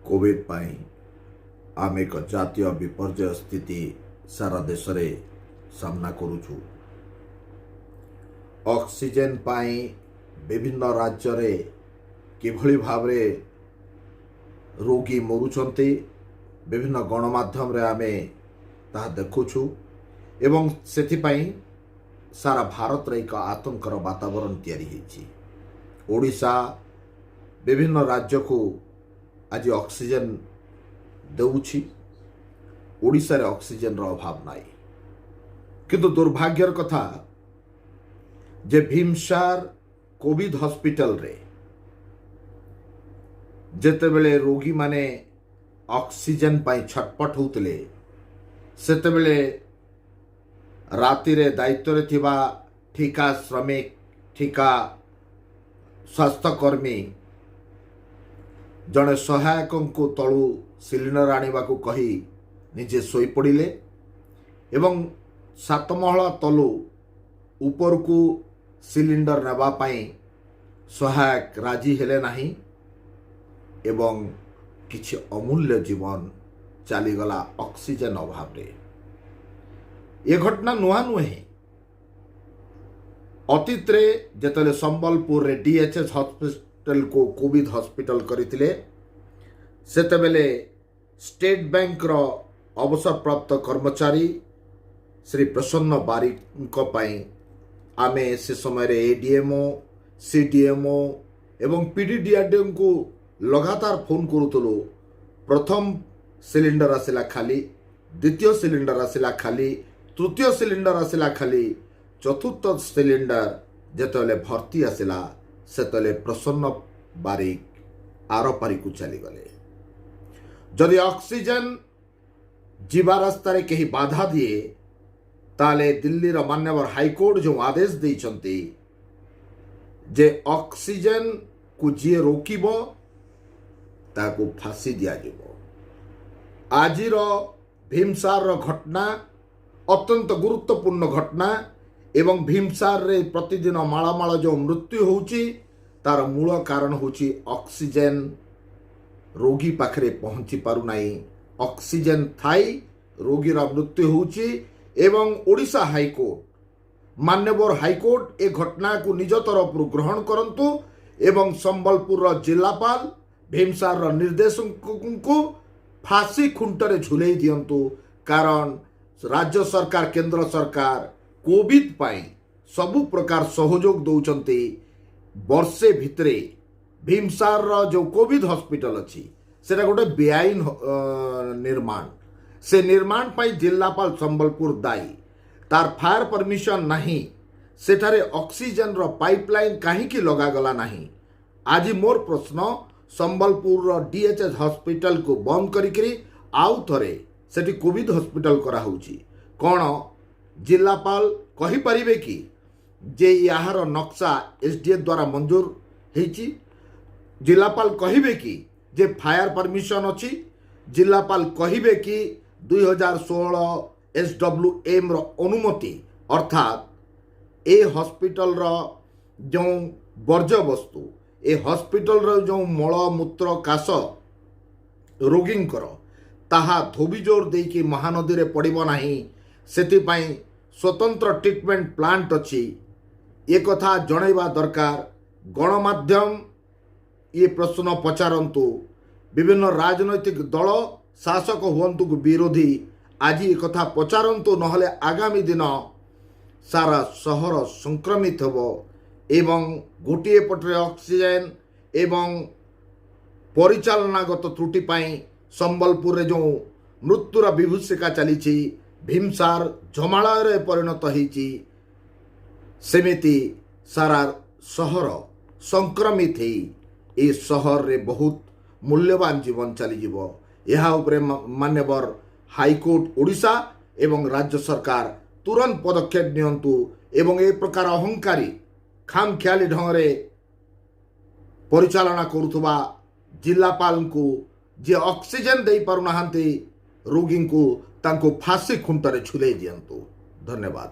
Covid ପାଇଁ ଆମେ ଏକ ଜାତୀୟ ବିପର୍ଯ୍ୟୟ ସ୍ଥିତି ସାରା ଦେଶରେ ସାମ୍ନା କରୁଛୁ। ଅକ୍ସିଜେନ୍ ପାଇଁ ବିଭିନ୍ନ ରାଜ୍ୟରେ କିଭଳି ଭାବରେ ରୋଗୀ ମରୁଛନ୍ତି, ବିଭିନ୍ନ ଗଣମାଧ୍ୟମରେ ଆମେ ତାହା ଦେଖୁଛୁ ଏବଂ ସେଥିପାଇଁ ସାରା ଭାରତରେ ଏକ ଆତଙ୍କର ବାତାବରଣ ତିଆରି ହେଇଛି। ଓଡ଼ିଶା ବିଭିନ୍ନ ରାଜ୍ୟକୁ ଆଜି ଅକ୍ସିଜେନ୍ ଦେଉଛି। ଓଡ଼ିଶାରେ ଅକ୍ସିଜେନ୍ର ଅଭାବ ନାହିଁ। କିନ୍ତୁ ଦୁର୍ଭାଗ୍ୟର କଥା ଯେ ଭୀମସାର କୋଭିଡ ହସ୍ପିଟାଲରେ ଯେତେବେଳେ ରୋଗୀମାନେ ଅକ୍ସିଜେନ୍ ପାଇଁ ଛଟପଟ ହେଉଥିଲେ, ସେତେବେଳେ ରାତିରେ ଦାୟିତ୍ୱରେ ଥିବା ଠିକା ଶ୍ରମିକ, ଠିକା ସ୍ୱାସ୍ଥ୍ୟକର୍ମୀ ଜଣେ ସହାୟକଙ୍କୁ ତଳୁ ସିଲିଣ୍ଡର ଆଣିବାକୁ କହି ନିଜେ ଶୋଇପଡ଼ିଲେ ଏବଂ ସାତମହଲା ତଳୁ ଉପରକୁ ସିଲିଣ୍ଡର ନେବା ପାଇଁ ସହାୟକ ରାଜି ହେଲେ ନାହିଁ ଏବଂ କିଛି ଅମୂଲ୍ୟ ଜୀବନ ଚାଲିଗଲା ଅକ୍ସିଜେନ୍ ଅଭାବରେ। ଏ ଘଟଣା ନୂଆ ନୁହେଁ। ଅତୀତରେ ଯେତେବେଳେ ସମ୍ବଲପୁରରେ ଡିଏଚ୍ଏସ୍ ହସ୍ପିଟାଲକୁ କୋଭିଡ ହସ୍ପିଟାଲ କରିଥିଲେ, ସେତେବେଳେ ଷ୍ଟେଟ୍ ବ୍ୟାଙ୍କର ଅବସରପ୍ରାପ୍ତ କର୍ମଚାରୀ ଶ୍ରୀ ପ୍ରସନ୍ନ ବାରିକଙ୍କ ପାଇଁ ଆମେ ସେ ସମୟରେ ଏଡିଏମ୍ଓ, ସିଡିଏମ୍ଓ ଏବଂ ପିଡିଡିଆରଡିଓଙ୍କୁ ଲଗାତାର ଫୋନ୍ କରୁଥିଲୁ। ପ୍ରଥମ ସିଲିଣ୍ଡର ଆସିଲା ଖାଲି, ଦ୍ୱିତୀୟ ସିଲିଣ୍ଡର ଆସିଲା ଖାଲି, ତୃତୀୟ ସିଲିଣ୍ଡର ଆସିଲା ଖାଲି। ଚତୁର୍ଥ ସିଲିଣ୍ଡର ଯେତେବେଳେ ଭର୍ତ୍ତି ଆସିଲା, ସେତେବେଳେ ପ୍ରସନ୍ନ ବାରିକ ଆରପାରିକୁ ଚାଲିଗଲେ। ଯଦି ଅକ୍ସିଜେନ୍ ଯିବା ରାସ୍ତାରେ କେହି ବାଧା ଦିଏ, ତାହେଲେ ଦିଲ୍ଲୀର ମାନ୍ୟବର ହାଇକୋର୍ଟ ଯେଉଁ ଆଦେଶ ଦେଇଛନ୍ତି ଯେ ଅକ୍ସିଜେନ୍କୁ ଯିଏ ରୋକିବ ତାକୁ ଫାଶୀ ଦିଆଯିବ। ଆଜିର ଭୀମସାରର ଘଟଣା ଅତ୍ୟନ୍ତ ଗୁରୁତ୍ୱପୂର୍ଣ୍ଣ ଘଟଣା ଏବଂ ଭୀମସାରରେ ପ୍ରତିଦିନ ମାଳମାଳ ଯେଉଁ ମୃତ୍ୟୁ ହେଉଛି, ତାର ମୂଳ କାରଣ ହେଉଛି ଅକ୍ସିଜେନ୍ ରୋଗୀ ପାଖରେ ପହଞ୍ଚି ପାରୁନାହିଁ। ଅକ୍ସିଜେନ୍ ଥାଇ ରୋଗୀର ମୃତ୍ୟୁ ହେଉଛି ଏବଂ ଓଡ଼ିଶା ହାଇକୋର୍ଟ, ମାନ୍ୟବର ହାଇକୋର୍ଟ ଏ ଘଟଣାକୁ ନିଜ ତରଫରୁ ଗ୍ରହଣ କରନ୍ତୁ ଏବଂ ସମ୍ବଲପୁରର ଜିଲ୍ଲାପାଳ, ଭୀମସାରର ନିର୍ଦ୍ଦେଶକଙ୍କୁ ଫାଶୀ ଖୁଣ୍ଟରେ ଝୁଲେଇ ଦିଅନ୍ତୁ। କାରଣ ରାଜ୍ୟ ସରକାର, କେନ୍ଦ୍ର ସରକାର କୋଭିଡ ପାଇଁ ସବୁ ପ୍ରକାର ସହଯୋଗ ଦେଉଛନ୍ତି। ବର୍ଷେ ଭିତରେ ଭୀମସାରର ଯେଉଁ କୋଭିଡ ହସ୍ପିଟାଲ ଅଛି, ସେଟା ଗୋଟେ ବେଆଇନ ନିର୍ମାଣ। ସେ ନିର୍ମାଣ ପାଇଁ ଜିଲ୍ଲାପାଳ ସମ୍ବଲପୁର ଦାୟୀ। ତାର ଫାୟାର ପରମିଶନ ନାହିଁ। ସେଠାରେ ଅକ୍ସିଜେନର ପାଇପଲାଇନ୍ କାହିଁକି ଲଗାଗଲା ନାହିଁ? ଆଜି ମୋର ପ୍ରଶ୍ନ, ସମ୍ବଲପୁରର ଡିଏଚ୍ଏସ୍ ହସ୍ପିଟାଲକୁ ବନ୍ଦ କରିକିରି ଆଉ ଥରେ ସେଠି କୋଭିଡ ହସ୍ପିଟାଲ କରାହେଉଛି। କ'ଣ ଜିଲ୍ଲାପାଳ କହିପାରିବେ କି ଯେ ଏହାର ନକ୍ସା ଏସ୍ଡିଏ ଦ୍ୱାରା ମଞ୍ଜୁର ହେଇଛି? ଜିଲ୍ଲାପାଳ କହିବେ କି ଯେ ଫାୟାର ପରମିଶନ ଅଛି? ଜିଲ୍ଲାପାଳ କହିବେ କି 2016 ଏସ୍ ଡବ୍ଲ୍ୟୁ ଏମ୍ର ଅନୁମତି, ଅର୍ଥାତ୍ ଏ ହସ୍ପିଟାଲର ଯେଉଁ ବର୍ଜ୍ୟବସ୍ତୁ, ଏ ହସ୍ପିଟାଲର ଯେଉଁ ମଳମୂତ୍ର, କାଶ ରୋଗୀଙ୍କର, ତାହା ଧୋବିଜୋର ଦେଇକି ମହାନଦୀରେ ପଡ଼ିବ ନାହିଁ, ସେଥିପାଇଁ ସ୍ୱତନ୍ତ୍ର ଟ୍ରିଟମେଣ୍ଟ ପ୍ଲାଣ୍ଟ ଅଛି, ଏ କଥା ଜଣାଇବା ଦରକାର। ଗଣମାଧ୍ୟମ ଇଏ ପ୍ରଶ୍ନ ପଚାରନ୍ତୁ। ବିଭିନ୍ନ ରାଜନୈତିକ ଦଳ, ଶାସକ ହୁଅନ୍ତୁ କି ବିରୋଧୀ, ଆଜି ଏ କଥା ପଚାରନ୍ତୁ। ନହେଲେ ଆଗାମୀ ଦିନ ସାରା ସହର ସଂକ୍ରମିତ ହେବ ଏବଂ ଗୋଟିଏ ପଟରେ ଅକ୍ସିଜେନ୍ ଏବଂ ପରିଚାଳନାଗତ ତ୍ରୁଟି ପାଇଁ ସମ୍ବଲପୁରରେ ଯେଉଁ ମୃତ୍ୟୁର ବିଭୀଷିକା ଚାଲିଛି, ଭୀମସାର ଯମାଳୟରେ ପରିଣତ ହେଇଛି, ସେମିତି ସାରା ସହର ସଂକ୍ରମିତ ହେଇ ଏ ସହରରେ ବହୁତ ମୂଲ୍ୟବାନ ଜୀବନ ଚାଲିଯିବ। ଏହା ଉପରେ ମାନ୍ୟବର ହାଇକୋର୍ଟ ଓଡ଼ିଶା ଏବଂ ରାଜ୍ୟ ସରକାର ତୁରନ୍ତ ପଦକ୍ଷେପ ନିଅନ୍ତୁ ଏବଂ ଏ ପ୍ରକାର ଅହଙ୍କାରୀ, ଖାମଖିଆଲି ଢଙ୍ଗରେ ପରିଚାଳନା କରୁଥିବା ଜିଲ୍ଲାପାଳଙ୍କୁ, ଯିଏ ଅକ୍ସିଜେନ୍ ଦେଇପାରୁନାହାନ୍ତି ରୋଗୀଙ୍କୁ, ତାଙ୍କୁ ଫାଶୀ ଖୁଣ୍ଟରେ ଝୁଲେଇ ଦିଅନ୍ତୁ। ଧନ୍ୟବାଦ।